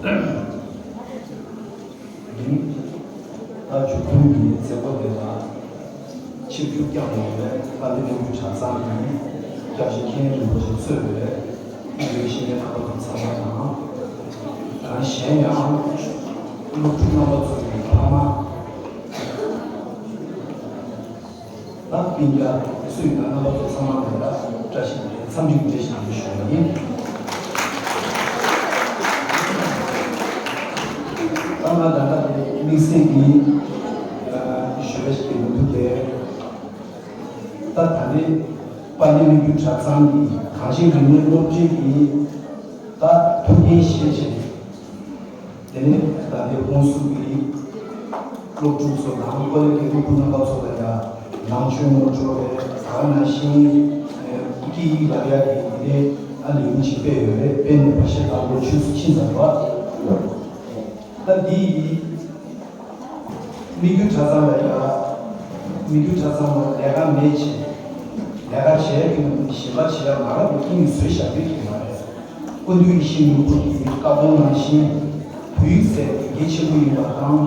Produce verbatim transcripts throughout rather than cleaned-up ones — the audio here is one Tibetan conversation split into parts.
ཡིན། ད་མཇུག་སྡོམ་གྱི་མཛད་སྒོ་དེ་ལ་ཆིབས་བསྒྱུར་བསྐྱངས་ཡོད་པའི་ཏཱ་ལའི་མི་རིགས་གྲྭ་ཚང་གི་སྐྱབས་རྗེ་མཁན་རིན་པོ་ཆེ་གཙོས་པའི་དགེ་བའི་བཤེས་གཉེན་རྣམ་པ་དང་ཚང་མ་དང་། ད་གཞན་ཡང་སློབ་ཕྲུག་རྣམ་པ་ཚོ་གི་ཕ་མ། ད་སྤུན་ཀྱག་སུ་ཡིན་ན་རྣམ་པ་ཚོ་ཚང་མ་ལ་ཡ་བཀྲ་ཤིས་བདེ་ལེགས་འཚམས་འདྲི་བཀྲ་ཤིས་བདེ་ལེགས་ཞུ་བ་ཡིན། ད་ང་ད་ལྟ་དེ་དམིགས་བསལ་གྱི་ཞུ་བ་ཞིག་མི་འདུག་པས། ད་ད་ལྟའི་པཱ་ལི་མི་རྒྱུད་གྲྭ་ཚང་གི་གངས་ཅན་རིག་གནས་སློབ་གྲྭའི་གི་ད་ཐུགས་འགན་བཞེས་བྱས། དེ་ནས་ད་ལྟའི་ཧོན་སུར་གྱི་སློབ་ཕྲུག་ཚོ་དང་ཀོ་ལེ་གི་སློབ་ཕྲུག་རྣམ་པ་ཚོ་ལ་ཡང་ནང་ཆོས་ངོ་སྤྲོད་རེད། ད་ག་ནང་བཞིན་སྐད་ཡིག་ལབ་ཡག་གི་དེ་འདྲའི་ཨ་ལས་འགུལ་ཅིག་སྤེལ་ཡོད་རེད། སྤེལ་ནས་ཕལ་ཆེར་ད་ལོ་ཆུ་ཚོད་ཕྱིན་ཚར་བ། ད་འདི་ཡིས་མི་རྒྱུད་གྲྭ་ཚང་ལ་ཡང་མི་རྒྱུད་གྲྭ་ཚང་ལ་ལས་ཀ་མེད་ཅེས་ལས་ཀ་བྱས་ཀྱི་མི་གཞན་པ་བྱེད་ཡག་མ་རག་པའི་སྐྱིད་སྡུག་བཟོས་བཞག་རྒྱུ་དེ་མ་རེད། སྐུ་མདུན་ཡིད་བཞིན་ནོར་བུ་གི་བཀའ་དགོངས་ནང་བཞིན་བོད་ཡིག་ཟེར་དེ་གལ་ཆེན་པོ་ཡིན་པ་དང་།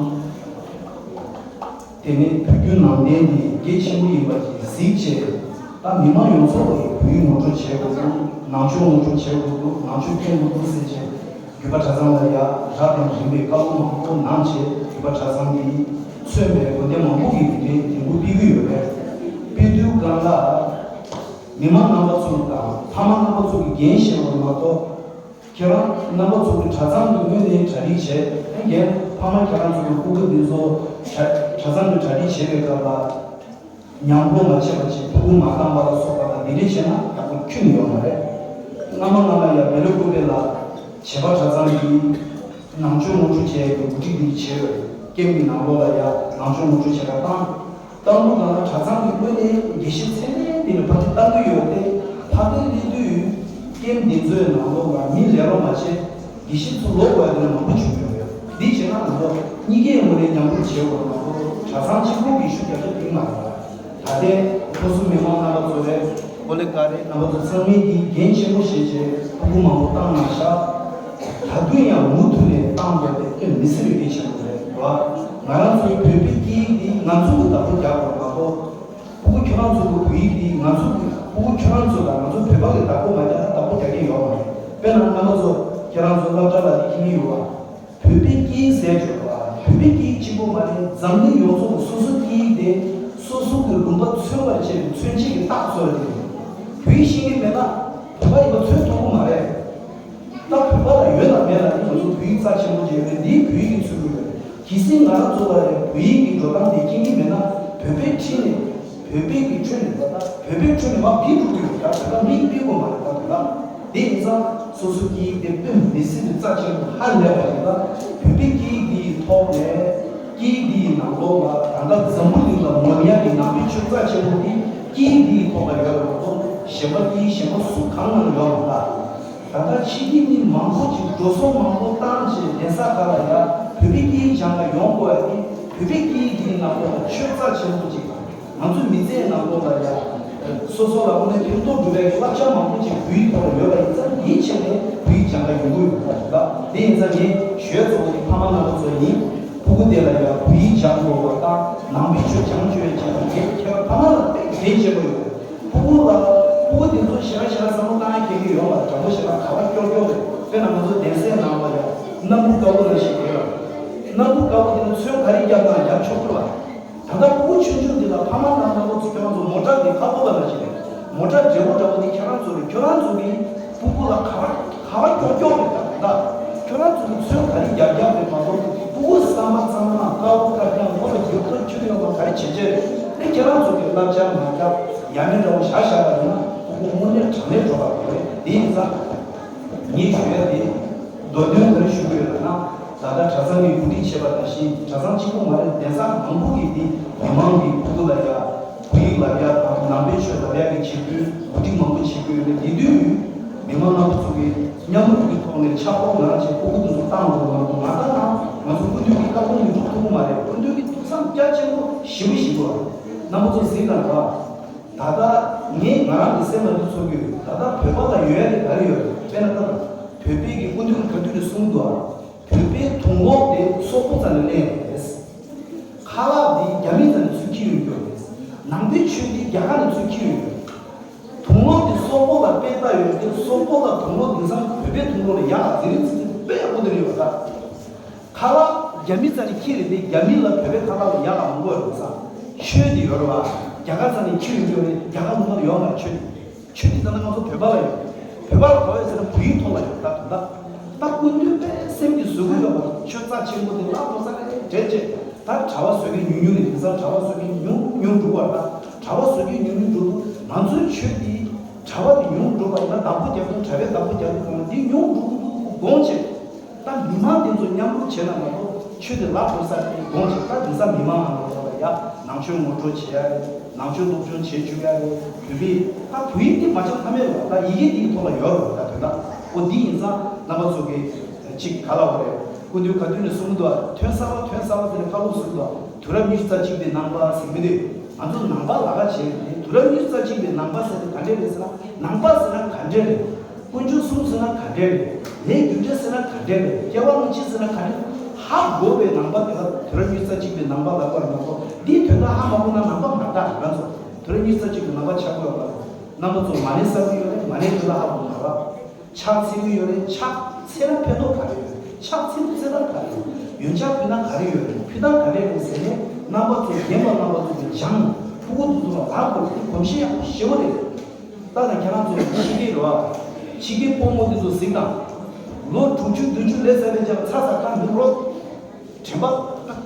དེ་ནས་བོད་བརྒྱུད་ནང་བསྟན་དེ་གལ་ཆེན་པོ་ཡིན་པ་དེ་གཟིགས་བྱས། ད་མི་མང་ཡོངས་རྫོགས་ལ་བོད་ཡིག་ངོ་སྤྲོད་བྱེད་དགོས་འདུག་ནང་ཆོས་ངོ་སྤྲོད་བྱེད་དགོས་འདུག་ནང་ཆོས་སྐྱོང་དགོས་འདུག་ཟེར་བྱས། བརྒྱུད་པ་གྲྭ་ཚང་ལ་ཡ་རབ་དང་རིམ་པའི་བཀའ་སློབ་མང་པོ་གནང་བྱས། བརྒྱུད་པ་གྲྭ་ཚང་གིས་མཚོན་པའི་དགོན་སྡེ་མང་པོ་གིས་དེ་འདྲའི་འགན་འཁུར་སྤེལ་གྱི་ཡོད་པས། སྤེལ་དུས་སྒང་ལ། མི་མང་རྣམ་པ་ཚོ་དང་ཕ་མ་རྣམ་པ་ཚོ་གིས་འགན་བཞེས་པ་མ་གཏོགས། ཁྱེད་རང་རྣམ་པ་ཚོ་གིས་གྲྭ་ཚང་དུ་དངོས་གནས་གྲ་སྒྲིག་བྱས། ཨ་རྒན་ཕ་མ་ཁྱེད་རང་ཚོ་གི་སྤུ་གུ་འདི་ཚོ་གྲྭ་གྲྭ་ཚང་དུ་གྲ་སྒྲིག་བྱས་པའི་སྐབས་ལ། ཉམས་རྒུད་མ་བྱས་པ་བྱས་ཕྲུ་གུ་མ་བཏང་བ་ལ་སོགས་པ་དང་འདི་འདྲས་བྱས་ན་ཡག་པོ་ཁྱོན་ནས་ཡོད་མ་རེད། སྔ་མ་སྔ་མ་ཡང་བེ་ལོ་ཀུ་པེ་ལ་བྱེས་པ་གྲྭ་ཚང་གི་ནང་ཆོས་ངོ་སྤྲོད་བྱས་ཀྱི་འགོ་ཁྲིད་འདི་བྱས་ཡོད། ཀེམ་གྱི་ནང་ལོགས་ལ་ཡང་ནང་ཆོས་ངོ་སྤྲོད་བྱེད་པ་བཏང་། བཏང་དུས་ནང་ལ་གྲྭ་ཚང་གི་དངོས་གནས་དགེ་བཤེས་ཚད་ལྡན་དེ་ནས་ཕ་གི་བཏང་གི་ཡོད་དེ། ཕ་གིར་སླེབས་དུས་ཀེམ་འདི་ཚོའི་ནང་ལོགས་ལ་མི་ལས་རོགས་མ་བྱས། དགེ་བཤེས་ཚོ་ལོག་དགོས་ཡ་དེ་ནི་མང་པོ་བྱུང་ཡོད་རེད། འདི་བྱས་ན་ང་ཚོ་གཉིས་ཀའི་ངོས་ནས་མཉམ་རུབ་བྱེད་དགོས་པ་མ་གཏོགས་གྲྭ་ཚང་གཅིག་པོ་གིས་ཤུགས་རྒྱབ་ཆ་འདི་མ་རེད། ད་ལྟའི་ཧོན་སུར་མི་མང་རྣམ་པ་ཚོ་རེད། ཀོ་ལེ་ཀ་རེད། རྣམ་པ་ཚོ་ཚང་མས་ཀྱིས་འགན་ཆེན་པོ་བཞེས་བྱས་ཕྲུ་གུ་མང་པོ་བཏང་གནང་ཤག་ད་དུང་ཡང་མུ་མཐུད་ནས་བཏང་དགོས་པ་དེ་དཔེ་མི་སྲིད་པའི་གལ་ཆེན་པོ་རེད་བ། ང་རང་ཚོའི་བོད་པའི་སྐད་ཡིག་འདི་ང་ཚོ་གིས་བདག་པོ་རྒྱག་དགོས་པ་མ་གཏོགས། ཕྲུ་གུ་ཁྱོད་རང་ཚོ་གི་བོད་ཡིག་འདི་ང་ཚོ་གི་ཕྲུ་གུ་ཁྱོད་རང་ཚོ་དང་ང་ཚོ་བོད་པ་གི་བདག་པོ་མ་རྒྱག་ན་བདག་པོ་རྒྱག་གི་ཡོད་མ་རེད། དཔེར་ན་རྣམ་པ་ཚོ་ཁྱེད་རང་ཚོ་སློབ་གྲྭ་ལ་འདི་ཁྱེར་གྱི་ཡོད་པ། བོད་པའི་སྐད་ཡིག་ཟེར་ཆོག་པ། བོད་པའི་སྐད་ཡིག་གཅིག་པོ་མ་རེད། འཛམ་གླིང་ཡོངས་རྫོགས་ཀྱི་སོ་སོ་སྐད་ཡིག་དེ་སོ་སོ་གི་ལུང་པ་མཚོན་པར་བྱེད་པའི་མཚོན་བྱེད་ཀྱི་རྟགས་ཚོ་རེད། བོད་ཡིག་ཤེས་ཀྱི་མེད་ན་བོད་པ་ཡིན་པ་མཚོན་ཐུབ་ཀྱི་མ་རེད། ད་བོད་པ་ལ་ཡོད་དང་མེད་ལ་ནི་ང་ཚོ་བོད་ཡིག་རྩ་ཆེན་པོ་ཅིག་ཡོད་རེད། འདིའི་བོད་ཡིག་གི་ཚུལ་དུ་ཡོད་རེད། གལ་སྲིད་ང་རང་ཚོ་ལ་ཡང་བོད་ཡིག་གི་འགྲོ་སྟངས་དེ་མཁྱེན་གྱི་མེད་ན་བོད་པའི་ཁྲིད་ནས་བོད་པའི་གི་ཁྲོད་ནས་ད་ལྟ་བོད་པའི་ཁྲོད་ནས་མར་བུད་འགྲོ་གི་ཡོད། ད་བོད་པ་མིག་ཕྱེ་དགོས་མ་རེད། ད་བོད་པ་དེ་ཡིན་ཙང་སོ་སོ་སྐད་ཡིག་དེ་དཔེ་མི་སྲིད་པའི་རྩ་ཆེན་པོ་ཧ་ལས་པ་ཞིག་ལ། བོད་པའི་སྐད་ཡིག་འདི་ཡི་ཐོག་ནས་སྐད་ཡིག་འདི་ཡི་ནང་ལོགས་ལ་ད་ལྟ་འཛམ་བུ་གླིང་ལ་ངོམ་ཡག་གི་ནང་པའི་ཆོས་རྩ་ཆེན་པོ་འདི་སྐད་ཡིག་འདི་ཡི་ཐོག་ལ་ཡོད་པ་མ་གཏོགས་གཞན་པ་སྐད་ཡིག་གཞན་པ་སུ་གང་ན་ཡོད་མ་རེད། ད་ལྟ་ཕྱི་རྒྱལ་མི་མང་པོ་ཅིག་འགྲོ་སོང་མང་པོ་བཏང་བྱས་གདན་ས་ཁག་ལ་ཡ་བོད་པའི་སྐད་ཡིག་སྦྱང་ག་ཡོང་དགོས་ཡ་དེ་བོད་པའི་སྐད་ཡིག་འདིའི་ནང་ལོགས་ལ་ཆོས་རྩ་ཆེན་པོ་ཅིག་དང་ང་ཚོའི་མི་ཚེའི་ནང་ལོགས་ལ་ཡ་སོ་སོ་ལ་དངོས་གནས་ཕན་ཐོགས་སྒྲུབ་པའི་བསླབ་བྱ་མང་པོ་ཅིག་བོད་ཡིག་ཐོག་ལ་ཡོད་པ་ཡིན་ཙང་དེའི་ཆེད་ནས་བོད་ཡིག་སྦྱང་ག་ཡོང་གི་ཡོད་པ་རེད། དེ་ཡིན་ཙང་ངས་ཞུ་ཡ་གཙོ་བོ་དེ་ཕ་མ་རྣམ་པ་ཚོ་ཡིན། ཕྲུ་གུ་དེ་ལ་ཡང་བོད་ཡིག་སྦྱང་དགོས་པ་དང་ནང་པའི་ཆོས་སྦྱང་བཅུག་ཡ་བྱས་པ་དེ་ཁྱེད་རང་ཕ་མ་ལ་དཔེ་གལ་ཆེན་པོ་ཡོད་རེད། ཕྲུ་གུ་ལ་ཕྲུ་གུ་དེ་ཚོ་ཞེ་དྲག་ཞེ་དྲག་བསམ་བློ་བཏང་ཡ་གལ་གྱི་ཡོད་མ་རེད། དྲང་པོ་ཞེ་དྲག་ག་པར་སྐྱོར་སྐྱོར་རེད། དཔེར་ན་ང་ཚོ་གདན་སའི་ནང་ལ་ཡང་སྣམ་བུ་དཀར་པོ་ནང་བཞིན་རེད་ལ། སྣམ་བུ་དཀར་པོ་དེ་ལ་ཚོན་ག་རེ་བརྒྱབ་ན་རྒྱབ་ཆོག་གི་རེད་བ། ད་ལྟ་ཕྲུ་གུ་ཆུང་ཆུང་འདི་ལ་ཕ་མ་དང་རྣམ་པ་ཚོ་ཁྱེད་རང་ཚོ་མོ་ཊ་འདི་ཁ་སྤོ་བ་ནང་བཞིན་རེད། མོ་ཊ་བྲེ་པོ་འདྲ་པོ་འདི་ཁྱེད་རང་ཚོ་རེད། ཁྱོད་རང་ཚོ་གིས་ཕྲུ་གུ་ལ་ག་པར་ག་པར་སྐྱོར་སྐྱོར་རེད། ད་ད་ཁྱོད་རང་ཚོ་གིས་ཚོན་ག་རེ་རྒྱག་རྒྱག་རེད་མ་གཏོགས་ཕྲུ་གུ་བསམ་པ་ཚང་མ་དཀར་པོ་དཀར་རྐྱང་ཁོ་ལ་འགྱུར་ཐབས་ཁྱོན་ཡོད་པ་ག་རེ་བྱེད་བྱེད་རེད། ཨེ་ཁྱེད་རང་ཚོ་གིས་བསླབ་བྱ་མ་རྒྱབ་ཡ་མེད་འདྲ་པོ་བཞག་བཞག་པ་ཡིན་ན་ཕྲུ་གུ་དངོས་གནས་དྲང་གནས་འགྲོ་བ་རེད། དེ་ཡིན་ཙང་། ངས་ཞུ་ཡ་དེ། མདོ་དོན་ག་རེ་ཞུ་གི་ཡོད་ལབ་ན། ད་ལྟ་གྲྭ་ཚང་གིས་གོ་སྒྲིག་བྱས་པ་ནང་བཞིན་གྲྭ་ཚང་གཅིག་པོ་མ་རེད། གདན་ས་མང་པོ་གིས་དེ་མི་མང་གི་ཕྲུ་གུ་ལ་ཡ་བོད་ཡིག་ལབ་ཡ་དང་ནང་པའི་ཆོས་ལབ་ཡ་གི་བྱེད་དུས་གོ་སྒྲིག་མང་པོ་བྱེད་ཀྱི་ཡོད་རེད། དེ་དུས་མི་མང་རྣམ་པ་ཚོ་གིས་མཉམ་རུབ་ཀྱི་ཐོག་ནས་ཕྱག་ཐོག་ནང་བྱས་ཕྲུ་གུ་དེ་ཚོ་བཏང་དགོས་མ་གཏོགས་ང་ད་ནང་ང་ཚོ་སྐུ་མདུན་གྱི་བཀའ་དགོངས་ནི་སྒྲུབ་ཐུབ་ཀྱི་མ་རེད། སྐུ་མདུན་གྱི་ཐུགས་བསམ་རྒྱ་ཆེན་པོ་ཞེ་པོ་ཞིག་འདུག་རྣམ་པ་ཚོ་གཟིགས་དང་ག་ད་ལྟ་ངས་ང་རང་གི་སེམས་ལ་འདི་ཚོར་གྱི་ཡོད། ད་ལྟ་བོད་པ་ལ་ཡོད་ཡ་དེ་ག་རེ་ཡོད་རེད། དཔེར་ན་ད་ལྟ་བོད་པའི་གི་སྐུ་མདུན་ག་དུས་ནས་གསུངས་འདུག་ཨ། བོད་པའི་དུང་ལོག་དེ་སོག་པོ་རྩ་ནས་ལེན་ཡོད་རེད། ཁ་ལག་དེ་རྒྱ་མི་རྩ་ནས་ཚུར་འཁྱེར་ཡོང་རྒྱུ་རེད། ནང་པའི་ཆོས་དེ་རྒྱ་གར་ནས་ཚུར་འཁྱེར་ཡོང་རྒྱུ་རེད། དུང་ལོག་དེ་སོག་པོ་ལ་དཔེ་ལྟ་ཡོད་དེ། སོག་པོ་ལ་དུང་ལོག་དེང་སང་བོད་པའི་དུང་ལོག་ལ་ཡག་ལ་ཟིན་རིགས་ཚིག་ཚིག་དཔེ་ཡག་པོ་དེ་རེད་ཡོད་ད། ཁ་ལག་རྒྱ་མི་རྩ་ནས་འཁྱེར་རེད་དེ། རྒྱ་མི་ལ་བོད་པའི་ཁ་ལག་ལ་ཡག་ལ་མང་པོ་ཡོད་རེད་ས། ཆོས་དེ་ཡོད་རེད་བ། རྒྱ་གར་རྩ་ནས་འཁྱེར་ཡོང་རྒྱུ་རེད། རྒྱ་གར་ལུང་པ་ལ་ཡོད་མ་རེད་ཆོས་དེ། ཆོས་དེ་ད་ལྟ་ང་ཚོ་བོད་པ་ལ་ཡོད། བོད་པ་ལ་ག་བ་ཡོད་ཟེར་ན་བོད་ཡིག་ཐོག་ལ་ཡོད་ད། ད་ད་སྐུ་མདུན་པའི་སེམས་ཀྱི་བཟོ་གི་ཡོད་པ་ཆོས་རྩ་ཆེན་པོ་དེ་ལ་ཐོག་ས་རེད་བྱས་བྱས། ད་གྲྭ་པ་བཟོ་གི་ཉུང་ཉུང་རེད། དེང་སང་གྲྭ་པ་བཟོ་གི་ཉུང་ཉུང་འགྲོ་བ། ད་གྲྭ་པ་བཟོ་གི་ཉུང་ཉུང་འགྲོ་དུས་ང་ཚོའི་ཆོས་དེ་གྲྭ་པ་དེ་ཉུང་འགྲོ་བ་ཡིན་ན་བདག་པོ་རྒྱབ་དུས་གྲྭ་པས་བདག་པོ་རྒྱབ་དུས་གང་དེ་ཉུང་འགྲོ་གི་འདུག་དགོངས་བྱས། ད་མི་མང་དེ་ཚོ་མཉམ་རུབ་བྱས་ན་མ་གཏོགས་ཆོས་དེ་ལག་འགྲོ་ས་དེ་དགོངས་བྱས། ད་དེང་སང་མི་མང་ང་ལོག་ལ་ཡ་ནང་ཆོས་ངོ་སྤྲོད་བྱེད་ཡ་རེད། ནང་ཆོས་སློབ་སྦྱོང་བྱེད་བཅུག་ཡ་རེད། བོད་པའི་ད་བོད་ཡིག་དེ་མ་སྦྱང་ཐབས་མེད་རེད་བ། ད་ཡི་གེ་དེའི་ཐོག་ལ་ཡོད་རེད་བ། ད་དོན་དག་ཨོ་འདི་ཡིན་ཙང་རྣམ་པ་ཚོ་གི་ཅིག་ག་ལ་བ་རེད། སྐུ་མདུན་ག་དུས་ནས་གསུང་གི་འདུག་བ། ཐོན་གསར་བ་ཐོན་གསར་བ་ཟེར་ནས་བཀའ་སློབ་གསུང་གི་འདུག་བ། དུས་རབས་ཉི་ཤུ་རྩ་གཅིག་པའི་ནང་པ་ཟེར་གི་མི་འདུག་ང་ཚོ་ནང་པ་ལ་ཁ་བྱེད་ཀྱི་རེད། དུས་རབས་ཉི་ཤུ་རྩ་གཅིག་པའི་ནང་པ་ཟེར་དེ་ག་འདྲས་རེད་ཟེར་ན། ནང་པ་ཟེར་ན་ག་འདྲས་རེད། དཀོན་མཆོག་གསུམ་ཟེར་ན་ག་འདྲས་རེད། ལས་རྒྱུ་འབྲས་ཟེར་ན་ག་འདྲས་རེད། སྐྱེ་བ་སྔ་ཕྱི་ཟེར་ན་ག་འདྲས། ཧ་གོ་བའི་ནང་པ་དེ་ལ་དུས་རབས་ཉི་ཤུ་རྩ་གཅིག་པའི་ནང་པ་ལབ་པ་རེད་མ་གཏོགས། འདིའི་དོན་དག་ཧ་མ་གོ་ན་ནང་པ་མ་རེད། ང་ཚོ་དུས་རབས་ཉི་ཤུ་རྩ་གཅིག་པའི་ནང་པ་ཆགས་དགོས་ཡོད་མ་རེད། རྣམ་པ་ཚོ་མ་ཎི་བསགས་ཀྱི་ཡོད་རེད། མ་ཎིའི་དོན་དག་ཧ་གོ་མ་རེད། ཕྱག་འཚལ་གྱི་ཡོད་རེད། ཕྱག་འཚལ་ན་ཕན་ཐོགས་ག་རེ་ཡོད་རེད། ཕྱག་འཚལ་ན་འཚལ་སྟངས་ག་རེ་ཡོད་རེད། ཡོན་ཆབ་ཕུལ་ན་ག་རེ་ཡོད་རེད། ཕུལ་སྟངས་ག་རེ་རེད་ཟེར་ནས་རྣམ་པ་ཚོ་རྒན་པ་རྣམ་པ་ཚོ་གིས་སྦྱངས། ཕྲུ་གུ་དེ་ཚོ་ལ་རག་དགོས་རེད། གོམས་གཤིས་ཡག་པོ་ཞེ་པོ་རེད། ད་ལྟ་ཁྱེད་རང་ཚོ་ཕྱི་རྒྱལ་རེད་བ། ཕྱི་རྒྱལ་སྤོ་རྨོ་དེ་ཚོ་གཟིགས་དང་། ལོ་དྲུག་ཅུ་བདུན་ཅུ་སླེབས་ཚར་བའི་རྗེས་ལ་ཚ་ཚ་ཁ་འདུག་རོགས། དྲན་པ།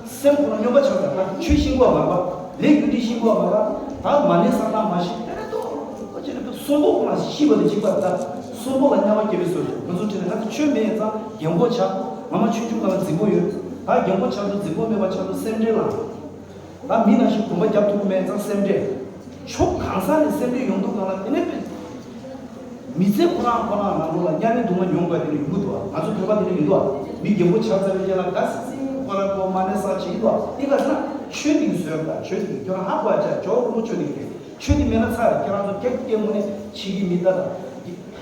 སེམས་ཁོ་ན་སྨྱོན་པ་ཆགས་ཚར། ད་ཆོས་ཤེས་དགོས་མ་རེད་པ། ལས་རྒྱུ་འབྲས་ཤེས་དགོས་མ་རེད་པ། ད་མ་ཎི་བསགས་སྟངས་མ་ཤེས་པ་རེད་དོ། ཅེས་ནས་གསོན་པོ་ཁོ་ན་ཤི་བ་དང་གཅིག་པ་རེད། ད་གསོན་པོ་ལ་དམྱལ་བ་སྐྱེ་བའི་བཟོ་རེད། ང་ཚོ་དྲན་ནས་ད་ཆོས་མེད་ཙང་རྒན་གོག་ཆགས། ང་མ་ཆུང་ཆུང་སྒང་ལ་རྫིག་པོ་ཡོད། ད་རྒན་གོག་ཆགས་དུས་རྫིག་པོ་མེད་པ་ཆགས་དུས་སེམས་ཁྲལ་ལངས། ད་མི་ནང་བཞིན་གོམ་པ་རྒྱབ་ཐུབ་ཀྱི་མེད་ཙང་སེམས་ཁྲལ། ཕྱོགས་གང་ས་ནས་སེམས་ཁྲལ་ཡོང་དུས་སྒང་ལ་དེ་ནས་དཔེ། མི་ཚེ་ཁོ་རང་ཁོ་རང་ནང་ལོགས་ལ་དམྱལ་བའི་སྡུག་བསྔལ་མྱོང་དགོས་དེ་ནི་ཡོང་གི་འདུག་བ། ང་ཚོ་བོད་པ་དེ་འདྲ་མི་འདུག་བ། མི་རྒན་པོ་ཆགས་ཚར་བའི་རྗེས་ལ་དགའ་སི་སི་ཁོ་རང་ཁོ་མ་ཎི་བསགས་བྱེད་ཀྱི་འདུག་བ། དེ་ག་ཟེར་ན་ཆོས་དེ་གི་བཟོས་པ། ཆོས་དེ་གི་ཁྱོད་རང་ཧ་གོ་ཡ་ཆ་ཇོ་རུ་མོ་ཆོས་དེ་གི་རེད། ཆོས་དེ་མེད་ན་ཚར་རེད། ཁྱོད་རང་ཚོ་སྐད་སྐད་ངོ་ནས་ཕྱི་གི་མི་ལྟ་དང་།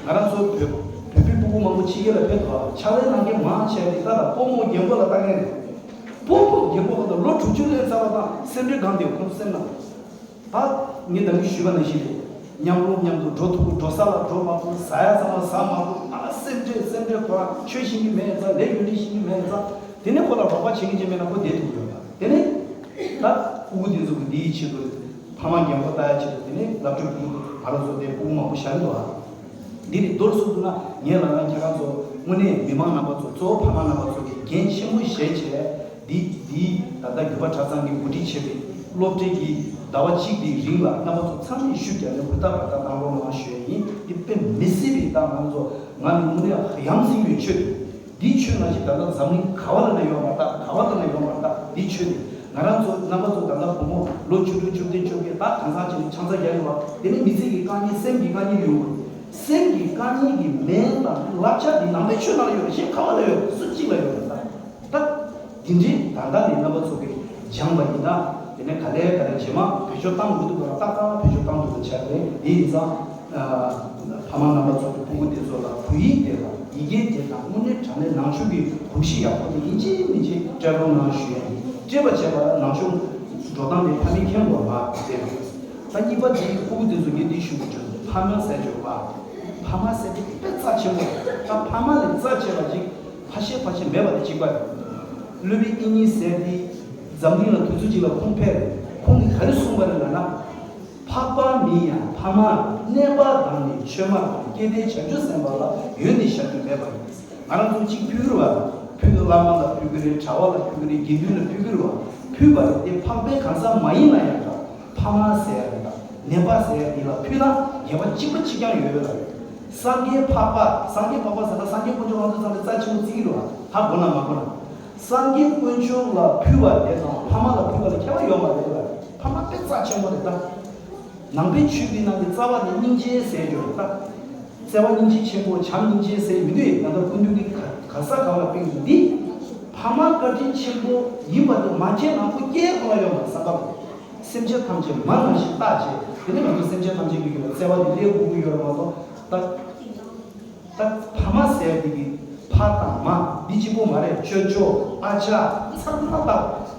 ང་རང་ཚོ་བོད་བོད་པའི་ཕྲུ་གུ་མང་པོ་ཕྱི་རྒྱལ་ལ་ཕེབས་འདུག་བ། ཕྱག་ལས་གནང་མཁན་མང་ཆེ་བ་དེ་ལྟ་དང་སྤོ་རྨོ་རྒན་པོ་ལ་ལྟ་མཁན་རེད། སྤོ་རྨོ་རྒན་པོ་ཁོ་ཚོ་ལོ་དྲུག་ཅུ་སླེབས་ཚར་བ་དང་སེམས་ཁྲལ་གང་དེ་ཁོང་སེམས་ནང་། ད་ངས་ད་གིན་ཞུས་པ་ནང་བཞིན་རེད། མཉམ་རུབ་མཉམ་དུ་འགྲོ་ཐུབ་ཀྱི། འགྲོ་ས་ལ་འགྲོ་མ་ཐུབ། ཟ་ཡ་ཚང་མ་ཟ་མ་ཐུབ། ཨ་སེམས་ཁྲལ་སེམས་ཁྲལ། ཁོ་རང་ཆོས་ཤེས་ཀྱི་མེད་ཙང་། ལས་རྒྱུ་འབྲས་ཤེས་ཀྱི་མེད་ཙང་། དེ་ནས་ཁོ་ལ་རོགས་པ་བྱེད་ཀྱི་ཅིག་མེད་ན་ཁོ་བསྡད་ཐུབ་ཀྱི་ཡོད་པ། དེ་ནས་ད་ཕྲུ་གུ་དེ་ཚོ་གི་འདིའི་ཆེད་དུ་ཕ་མ་རྒན་པོ་ལྟ་ཡ་ཆེད་དུ་དེ་ནས་སློབ་ཕྲུག་གི་ང་རང་ཚོ་དེ་ཕྲུ་གུ་མང་པོ་བཞག་གི་འདུག་ཨ། འདི་ནི་མདོར་བསྡུས་ན་ངས་ལབ་ན་ཁྱེད་རང་ཚོ་དངོས་གནས་མི་མང་རྣམ་པ་ཚོ། གཙོ་བོ་ཕ་མ་རྣམ་པ་ཚོ་གིས་འགན་ཆེན་པོ་བཞེས་བྱས། འདི་འདི་ད་ལྟ་རྒྱུད་པ་གྲྭ་ཚང་གིས་གོ་སྒྲིག་བྱས་པའི་སློབ་གྲྭའི་གི་ཟླ་བ་གཅིག་གི་རིང་ལ་རྣམ་པ་ཚོ་ཚང་མས་ཤུགས་བརྒྱབ་ནས་ཧུར་ཐག་འབད་ཐག་གནང་རོགས་གནང་ཞུ་ཡ་ཡིན། འདི་དཔེ་མི་སྲིད་པའི་ད་ང་ཚོ་ང་ནི་དངོས་གནས་ཡ་མཚན་ཡོད་ཆོས་དེ། འདིའི་ཆོས་ནང་བཞིན་ད་ལྟ་འཛམ་གླིང་ག་བ་ལ་ན་ཡོད་མ་རེད། ག་བ་ལ་ན་ཡོད་མ་རེད། འདིའི་ཆོས་དེ་ང་རང་ཚོ་རྣམ་པ་ཚོ་ད་ལྟ་བུ་མོ་ལོ་བཅུ་དྲུག་བཅུ་བདུན་བཅོ་བརྒྱད་ད་གང་ཟག་ཅིག་ནས་ཆང་ས་རྒྱག་ཡོད་པ། དེ་ནས་མི་ཚེ་གི་དཀའ་ངལ། སེམས་ཀྱི་དཀའ་ངལ་ཡོང་དགོས། སེམས་ཀྱི་དཀའ་ངལ་གྱི་སྨན་དང་བསླབ་བྱ་འདི་ནང་པའི་ཆོས་ནང་ལ་ཡོད་རེད། གཞན་ག་བ་ལ་ཡོད་རེད། སུ་གཅིག་ལ་ཡོད་རེད་ད། ད་འདི་འདྲའི་ད་ལྟ་ནས་རྣམ་པ་ཚོ་གིས་སྦྱངས་པ་ཡིན་ན། དེ་ནས་ག་ལེ་ག་ལེ་རྗེས་མ་བེད་སྤྱོད་བཏང་དགོས་འདུག་ག་ལ་ཏག་ཏག་བེད་སྤྱོད་བཏང་དགོས་འདུག་ཆགས་རེད། དེ་ཡིན་ཙང་ཕ་མ་རྣམ་པ་ཚོ་གི་ཕྲུ་གུ་དེ་ཚོ་ལ་བོད་ཡིག་དེ་དང་ཡི་གེ་དེ་དང་དངོས་གནས་དྲང་གནས་ནང་ཆོས་ཀྱི་གོམས་གཤིས་ཡག་པོ་དེ་ཡིན་གཅིག་མིན་གཅིག་སྤྲད་རོགས་གནང་ཞུ་ཡ་ཡིན། སྤྲད་པ་བྱས་པ་ལ་ནང་ཆོས་འགྲོ་སྟངས་དེ་ཕ་མས་མཁྱེན་དགོས་པ་དེ་རེད། ད་གཉིས་པ་དེ་ཕྲུ་གུ་དེ་ཚོ་ངས་འདི་ཞུ་དགོས་བྱུང་། ཕ་མ་ཟེར་རྒྱུ་བ། ཕ་མ་ཟེར་དེ་དཔེ་རྩ་ཆེན་པོ་རེད། ད་ཕ་མ་ལས་རྩ་ཆེ་བ་ཅིག་ཕ་ཤེས་ཕ་ཤེས་མེད་པ་དེ་གཅིག་པ་རེད། སློབ་དཔོན་དབྱིག་གཉེན་ཟེར་དེ་འཛམ་གླིང་ལ་དུས་ཚོད་གཅིག་ལ་ཁོང་ཕེབས་རེད། ཁོང་གིས་ག་རེ་གསུངས་པ་རེད་ལབ་ན། འཕགས་པ་མིན་ཡང་ཕ་མར། གནས་པ་དང་ནི་ཆོས་སྨྲ་དང་། སྐལ་ལྡན་བྱང་ཆུབ་སེམས་དཔའ་ལ། ཡོན་ནི་བཞག་རྒྱུ་མེད་པ་ཡིན། ང་རང་ཚོ་གཅིག་ཕུལ་གི་རེད་བ། ཕུལ་དུས་བླ་མ་ལ་ཕུལ་གི་རེད། གྲྭ་པ་ལ་ཕུལ་གི་རེད། དགེ་འདུན་ལ་ཕུལ་གི་རེད་བ། ཕུལ་བ་རེད་དེ་འཕགས་པའི་གང་ཟག་མ་ཡིན་ན་ཡང་འདྲ། ཕ་མ་ཟེར་ཡ་རེད་ད། ནད་པ་ཟེར་ཡ་འདི་ལ་ཕུལ་ན་དགེ་བ་གཅིག་པ་གཅིག་རྐྱང་ཡོད་རེད་ལ། སངས་རྒྱས་འཕགས་པ། སངས་རྒྱས་འཕགས་པ་ཟེར་ན་སངས་རྒྱས་དཀོན་མཆོག་ལྷ་འདྲེ་ཚང་མས་རྩ་ཆེན་པོ་བརྩི་གི་རེད་བ། ཧ་གོ་ན་མ་གོ་ན། སངས་རྒྱས་དཀོན་མཆོག་ལ་ཕུལ་བ་དེ་དང་ཕ་མ་ལ་ཕུལ་བ་ལ་ཁྱད་པར་ཡོད་མ་རེད་ལ། ཕ་མ་དཔེ་རྩ་ཆེན་པོ་རེད་ད། ནང་པའི་ཆོས་འདི་ནང་གི་རྩ་བ་ནི་སྙིང་རྗེ་ཟེར་རྒྱུ་རེད་ད། བརྩེ་བ་སྙིང་རྗེ་ཆེན་པོ། བྱམས་སྙིང་རྗེ་ཟེར་མི་འདུག་ད་ལྟ་སྐུ་མདུན་གྱིས་ག་ག་ས་ག་ལ་ཕུལ་གྱི་འདི། ཕ་མ་བཀའ་དྲིན་ཆེན་པོ་ཡིན་པ་དེ་མ་མཁྱེན་ནང་པོ་སྐྱེ་གང་ལ་ཡོད་མ་རེད་བསམ་པ་རེད། སེམས་ཅན་ཐམས་ཅད་མ་ནང་བཞིན་བལྟ་བྱས། དེ་ནས་ང་ཚོ་སེམས་ཅན་ཐམས་ཅད་ཀྱི་རྒྱུད་ལ་བརྩེ་བ་དེ་སླེབས་དགོས་ཀྱི་ཡོད་རེད་མ་གཏོགས་ད། ད་ཕ་མ་ཟེར་དེ་གི་ཕ་ ཕ་དང་མ་འདི་གཅིག་པོ་མ་རེད། ཅོ་ཅོ་ཨ་ཅག་ཚང་མ་ལྟ།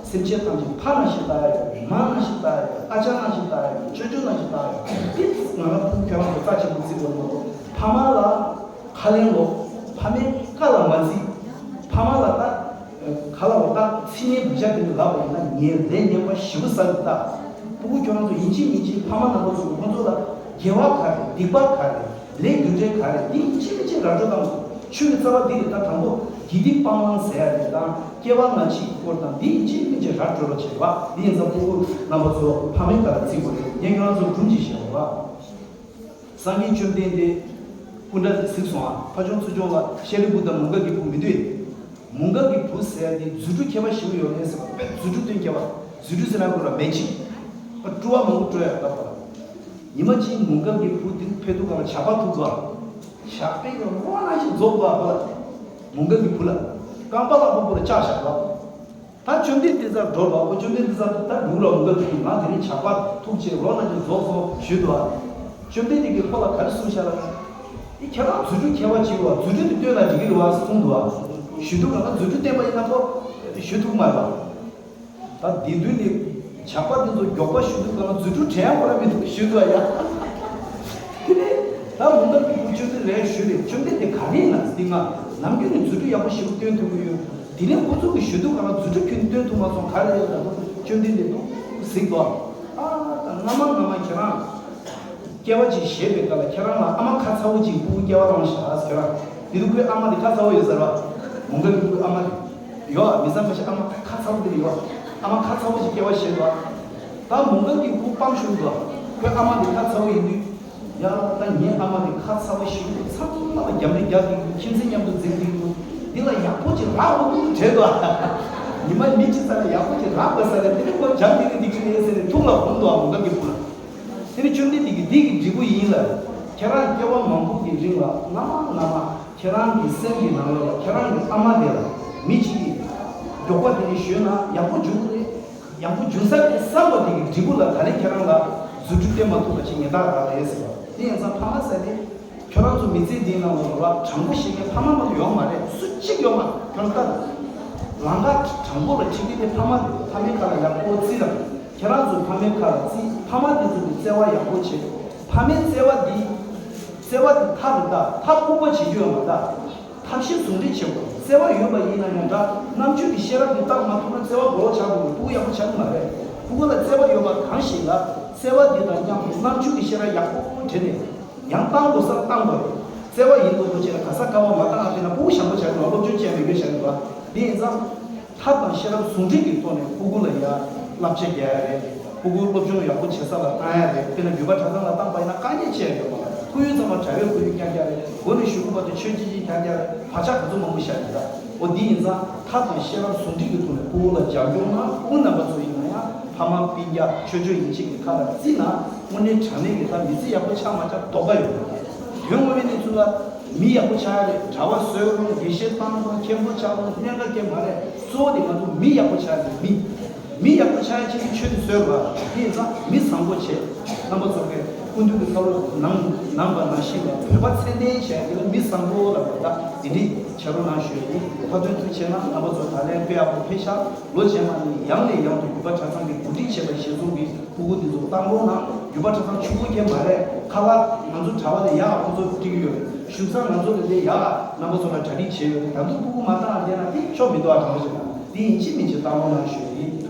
སེམས་ཅན་ཐམས་ཅད་ཕ་ནང་བཞིན་ལྟ་ཡ་ཡོད། མ་ནང་བཞིན་ལྟ་ཡ་ཡོད། ཨ་ཅག་ནང་བཞིན་ལྟ་ཡ་ཡོད། ཅོ་ཅོ་ནང་བཞིན་ལྟ་ཡ་ཡོད། འདི་ང་རང་ཕྲུ་གུ་ཁྱོད་རང་ཚོ་རྩ་ཆེན་པོ་བརྩི་དགོས་མ་གཏོགས། ཕ་མ་ལ་ཁ་ལན་སློག་ཕ་མའི་བཀའ་ལ་མ་བརྩི། ཕ་མ་ལ་ད་ག་ལ་བ་ད་ཚིག་ངན་བུ་ཤ་དེ་འདྲ་ལབ་པ་ཡིན་ན་ངས་ལན་ངན་པ་ཞེ་པོ་ཟ་གི། ད་ཕྲུ་གུ་ཁྱོད་རང་ཚོ་ཡིན་གཅིག་མིན་གཅིག་ཕ་མ་རྣམ་པ་ཚོ་ཁོང་ཚོ་ལ་དགེ་བ་ག་རེ། སྡིག་པ་ག་རེ། ལས་རྒྱུ་འབྲས་ག་རེ། འདི་ཡིན་གཅིག་མིན་གཅིག་ར་སྤྲོད་བཏང་དགོས། ཆོས་ཀྱི་རྩ་བ་འདི་རེད། ད་དང་པོ་དགེ་སྡིག་སྤང་བླང་ཟེར་ཡ་རེད། དང་སྐྱེ་བ་སྔ་ཕྱི་གི་སྐོར་དང་འདི་ཡིན་གཅིག་མིན་གཅིག་ར་སྤྲོད་རོགས་བྱེད་པ། འདི་ཡིན་ཙང་ཕྲུ་གུ་རྣམ་པ་ཚོ་ཕ་མའི་བཀའ་ལ་བརྩི་དགོས་རེད། ངས་ཁྱོད་རང་ཚོ་སྒྲུང་ཅིག་བཤད་པ། སངས་རྒྱས་བཅོམ་ལྡན་འདས་སྐུ་འདྲ་གཟིགས་སོང་ཨ། ཕ་ཆུང་ཚུར་ཆུང་ལ་ཤཱ་རིའི་བུ་དང་མུ་ནག་གི་བུ་མི་འདུག་མུ་ནག་གི་བུ་ཟེར་ཡ་དེ་རྫུ་འཕྲུལ་མཁས་པ་ཞེ་པོ་ཡོད་རེད་ཟེར་བ། དཔེ་རྫུ་འཕྲུལ་སྟོན་མཁས་པ། རྫུ་འཕྲུལ་ཟེར་ན་ཁོ་ལ་མེ་ཇིག་སྤྲུལ་པ་མང་པོ་སྤྲུལ་ཡ་ལྟ་བུ་ལ། ཉི་མ་གཅིག་མུ་ནག་གི་བུ་དེ་ཕེབས་དུས་སྒང་ལ་ཇག་པ་ཐུག་འདུག་ཨ། ཇག་པས་ཀྱང་རོ་ནང་བཞིན་རྫོགས་འདུག་ཨ། ཁོ་ལ་མུ་ནག་གི་བུ་ལ་རྐང་པ་ལག་པ་པོ་ལ་བཅག་བཞག་འདུག་ཨ། ད་བཅོམ་ལྡན་འདས་རྩར་འགྲོ་ལ། ཨོ་བཅོམ་ལྡན་འདས་རྩར་ད་འགྲོ་ལ། མུ་ནག་གི་བུ་ང་དེ་རིང་ཇག་པ་ཐུག་བྱས་རོ་ནང་བཞིན་རྫོགས་སོང་ཞུས་འདུག་ཨ། བཅོམ་ལྡན་འདས་ཀྱིས་ཁོ་ལ་ག་རེ་གསུངས་ཤག་ལབ་ན། འདི་ཁྱེད་རང་རྫུ་འཕྲུལ་མཁས་པ་ཅིག་རེད་བ། རྫུ་འཕྲུལ་དེ་སྟོན་ན་འགྲིག་གི་རེད་བ་གསུངས་འདུག་ཨ། ཞུ་དུས་སྒང་ལ་རྫུ་འཕྲུལ་བསྟན་པ་ཡིན་ན་ཁོ་ཞུ་ཐུབ་མ་རེད་བ། ད་དེ་དུས་ནས་ཇག་པ་དེ་ཚོ་མགྱོགས་པ་ཞུ་དུས་སྒང་ལ་རྫུ་འཕྲུལ་དྲན་ཡག་ཁོ་རང་མི་འདུག་ཞུས་འདུག་ཨ་ཡ། དེ་ནས་ད་མུ་ནག་གི་བུ་བཅོམ་ལྡན་ལན་ཞུས་རེད། བཅོམ་ལྡན་འདས་ག་རེ་ཡིན་ན་འདི་ང་ནམ་རྒྱུན་ནས་རྫུ་འཕྲུལ་ཡག་པོ་ཞེ་པོ་སྟོན་ཐུབ་ཀྱི་ཡོད། དེ་ནས་ཁོ་ཚོ་གིས་ཞུ་དུས་སྒང་ལ་རྫུ་འཕྲུལ་ཁྱོན་སྟོན་ཐུབ་མ་སོང་ག་རེ་རེད་ལབ་དུས་བཅོམ་ལྡན་འདས་འདུག་གཟིགས་དོ། ཨ་ད་སྔ་མ་སྔ་མ་ཁྱེད་རང་སྐྱེ་བ་གཅིག་བཞེས་པའི་སྐབས་ལ་ཁྱེད་རང་ལ་ཨ་མ་ཁ་ཚ་བོ་གཅིག་ཕྲུ་གུ་སྐྱེ་བ་བླངས་ཤག་ཟེར་ར། དེ་དུས་ཁོའི་ཨ་མ་དེ་ཁ་ཚ་བོ་ཡོད་ཟེར་བ། མུ་ནག་གི་ཕྲུ་གུའི་ཨ་མ་དེ་ཡོད་ཨ། མི་ཚང་མ་ཞིག་ཨ་མ་ཁ་ཚ་བོ་དེ་ཡོད་ཨ། ཨ་མ་ཁ་ཚ་བོ་གཅིག་སྐྱེ་བ་བཞེས་འདུག་ཨ། ད་མུ་ནག་གི་ཕྲུ་གུ་སྤང་ཤུལ་འདུག་ཨ། ཁོའི་ཨ་མ་དེ་ཁ་ཚ་བོ་ཡིན་དུས། ཡ་ད་ངའི་ཨ་མ་དེ་ཁ་ཚ་བོ་ཞིག་འདུག་ཚང་མ་ལ་རྒྱབ་རི་རྒྱག་གི་འདུག་ཁྱིམ་མཚེས་མཉམ་དུ་འཛིང་གི་འདུག་འདི་ལ་ཡག་པོ་ཅིག་རག་དགོས་འདུག་དྲན་འདུག་ཨ། ཉི་མ་མི་གཅིག་ཙམ་ལ་ཡག་པོ་ཅིག་རག་དགོས་ས་རེད། དེ་ནས་ཁོ་རྒྱབ་འདི་གི་འདི་གི་ལས་ཟེར་ནས་ཐུགས་ལ་འོང་འདུག་ཨ། མུ་ནག་གི་ཕྲུ་གུ་ལ། དེ་ནས་བཅོམ་ལྡན་འདས་ཀྱིས་འདི་གི་འབྲས་བུ་ཡིན་ལ། ཁྱེད་རང་སྐྱེ་བ་མང་པོ་གི་རིང་ལ་སྔ་མ་སྔ་མ་ཁྱེད་རང་གི་སེམས་ཀྱི་ནང་ལོགས་ལ་ཁྱེད་རང་གི་ཨ་མ་དེ་ལ་མི་གཅིག་གིས་མགྱོགས་པ་དེ་ནས་ཞོན་ན་ཡག་པོ་འཇུག་གི་རེད། ཡག་པོ་འཇུག་ས་རེད་བསམ་པ་དེ་གི་འབྲས་བུ་ལ་ད་རེས་ཁྱེད་རང་ལ་རྫུ་འཕྲུལ་སྟོན་མ་ཐུབ་པ་ཅིག་ངེས་རྟགས་རག་རེད་ཟེར་བ། དེ་ཡིན་ཙང་ཕ་མ་ཟེར་དེ་ཁྱོད་རང་ཚོ་མི་ཚེ་འདིའི་ནང་ལོགས་ལ་དྲང་པོ་བཤད་མཁན་ཕ་མ་མ་གཏོགས་ཡོད་མ་རེད། སུ་གཅིག་ཡོད་མ་རེད། ཁྱོད་རང་ལྟ། ལམ་ཁ་དྲང་པོ་ལ་ཁྲིད་མཁན་དེ་ཕ་མ་རེད། ཕ་མའི་ཁ་ལ་ཡག་པོ་བརྩི་དང་། ཁྱེད་རང་ཚོའི་ཕ་མའི་ཁ་ལ་བརྩི། ཕ་མ་དེ་ཚོ་གི་བརྩེ་བ་ཡག་པོ་བྱེད། ཕ་མའི་བརྩེ་བ་འདི། བརྩེ་བ་འདི་ཐབས་རེད་ད། ཐབས་ལྐུགས་པ་བྱེད་རྒྱུ་ཡོད་མ་རེད་ད། ཐབས་ཤེས་ཟུང་འབྲེལ་བྱེད་དགོས། བརྩེ་བ་ཡོད་པ་ཡིན་ན་ཡང་འདྲ། རྣམ་དཔྱོད་ཀྱི་ཤེས་རབ་འདི་བཏང་མ་ཐུབ་ན་བརྩེ་བ་གོ་ལོག་ཆགས་འགྲོ་གི། ཕྲུ་གུ་ཡག་པོ་ཆགས་ཀྱི་མ་རེད། ཕྲུ་གུ་ལ་བརྩེ་བ་ཡོད་པ་གང་ཞིག་ལ་བརྩེ་བ་འདི་དང་མཉམ་དུ་རྣམ་དཔྱོད་ཀྱི་ཤེས་རབ་ཡག་པོ་དྲིལ་ནས། ཡང་བཏང་དགོས་སར་བཏང་དགོས་རེད། བརྩེ་བ་ཡིན་མདོག་མདོག་བྱས་ན་ག་ས་ག་བ་མ་བཏང་ཨ། དེ་ན་ཕྲུ་གུ་ཞན་པ་བྱ་རྒྱུ་བ། སློབ་སྦྱོང་བྱས་མི་དགོས་བྱ་རྒྱུ་བ། དེ་ཡིན་ཙང་། ཐབས་དང་ཤེས་རབ་ཟུང་འབྲེལ་གྱི་ཐོག་ནས་ཕྲུ་གུ་ལ་ཡ་བསླབ་བྱ་རྒྱག་ཡ་རེད། ཕྲུ་གུ་སློབ་སྦྱོང་ཡག་པོ་བྱེད་ས་ལ་བཏང་ཡ་རེད། དཔེར་ན་རྒྱུད་པ་གྲྭ་ཚང་ལ་བཏང་པ་ཡིན་ན་དཀའ་ངལ་ཅི་ཡང་ཡོད་མ་རེད། ཁོར་ཡུག་ཚང་མ་གྲྭ་བའི་ཁོར་ཡུག་རྐྱང་རྐྱང་རེད། འགོ་ནས་གཞུག་གུ་བར་དུ་ཆོས་བྱེད་ཀྱི་རྐྱང་རྐྱང་རེད། བག་ཆགས་ག་ཚོད་མང་པོ་བཞག་ཡོད་ད། འོ་འདི་ཡིན་ཙང་ཐབས་དང་ཤེས་རབ་ཟུང་འབྲེལ་གྱི་ཐོག་ནས་ཕྲུ་གུ་ལ་སྦྱང་སྐྱོང་གནང་། ཕྲུ་གུ་རྣམ་པ་ཚོ་ཡིན་ན་ཡང་ཕ་མ་སྤུན་ཀྱག་ཆོས་སྤྱོད་ཡིན་གཅིག་གི་ཁ་ལ་བརྩིས་ན། དངོས་གནས་དྲང་གནས་ཀྱི་ད་མི་ཚེ་ཡག་པོ་ཆགས་མ་ཆགས་དོགས་པ་ཡོད་མ་རེད། དོན་དངོས་པོའི་གནས་ཚུལ་ལ་མི་ཡག་པོ་ཆགས་ཡ་རེད། གྲྭ་པ་བསོད་རུང་དགེ་བཤེས་བཏང་རུང་མཁན་པོ་ཆགས་རུང་གནད་འགག་གི་མ་རེད། གཙོ་བོ་དེ་ང་ཚོ་མི་ཡག་པོ་ཆགས་ཡ་རེད། མི། མི་ཡག་པོ་ཆགས་ཡ་ཆེད་དུ་ཆོས་དེ་བཟོས་པ་དེ་ཡིན་ཙང་མི་བཟང་པོ་བྱེད། རྣམ་པ་ཚོ་གིས་སྐུ་མདུན་གྱི་ཁ་ལོ་ནང་ནང་པ་ནང་བཞིན་ལ་བོད་པ་ཚད་ལྡན་བྱས་ཏེ་མི་བཟང་པོ་ལ་བོད་པ་འདི་འདྲ་བྱེད་རོགས་གནང་ཞུ་ཡ་ཡིན། ཁ་ཏོན་ཐུགས་ཆེ་གནང་། རྣམ་པ་ཚོ་ད་ལན་དཔེ་ཡག་པོ་ཕེབས་ཤག་ལོ་རྗེས་མ་ནས་ཡང་ནས་ཡང་དུ་རྒྱུད་པ་གྲྭ་ཚང་གི་གོ་སྒྲིག་བྱས་པ་གཞིར་བཟུང་གིས་ཕྲུ་གུ་འདི་ཚོ་བཏང་རོགས་གནང་། རྒྱུད་པ་གྲྭ་ཚང་ཕྱུག་པོ་གང་ཡང་མ་རེད། ཁ་ལག་ང་ཚོ་གྲྭ་པ་ལ་ཡག་ཁོ་ཚོ་སྤྲད་ཀྱི་ཡོད་རེད། བཞུགས་སར་ང་ཚོ་ལ་ལས་ཡག་རྣམ་པ་ཚོ་ལ་གྲ་སྒྲིག་བྱས་ཡོད་རེད། ད་དུང་ཕྲུ་གུ་མ་བཏང་བསྡད་ན་དེ་ཆོ་མི་འདུག་ཨ། དྲང་པོ་བཤད་ན་དེ་ཡིན་གཅིག་མིན་གཅིག་བཏང་རོགས་གནང་ཞུ་ཡ་ཡིན།